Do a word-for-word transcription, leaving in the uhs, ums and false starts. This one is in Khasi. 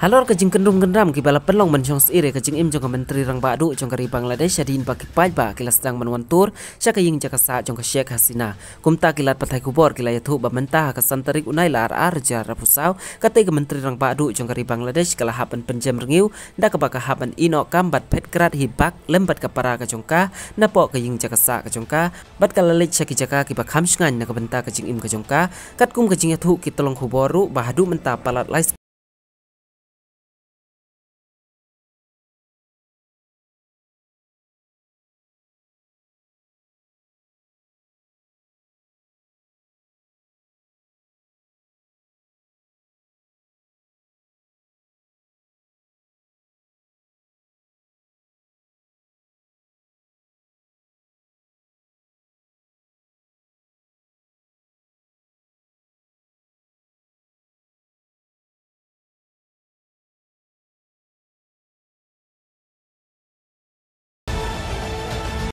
Halor ka jingkyndrum kyndram kiba la pynlong ban shong sir ïa ka jingim jong ka Myntri Rangbah Duh jong ka ri Bangladesh hadien ba ki paidbah ki la sdang ban wan tur sha ka ïing jaka sah jong ka Sheikh Hasina. Kumta ki lad pathai khubor ki la ïathuh ba mynta ha ka san tarik u Nailar ar hajar arphew saw, katei ka Myntri Rangbah Duh jong ka ri Bangladesh ka la hap ban pynjem rngiew da kaba ka hap ban ïehnoh kam bad phet krad hi bak lem bad ka para ka jong ka napoh ka ïing jaka sah ka jong ka, bad ka la leit sha ki jaka kiba kham shngaiñ na ka bynta ka jingim ka jong ka. Katkum ka jingïathuh ki tyllong khubor ruh ba haduh mynta palat lai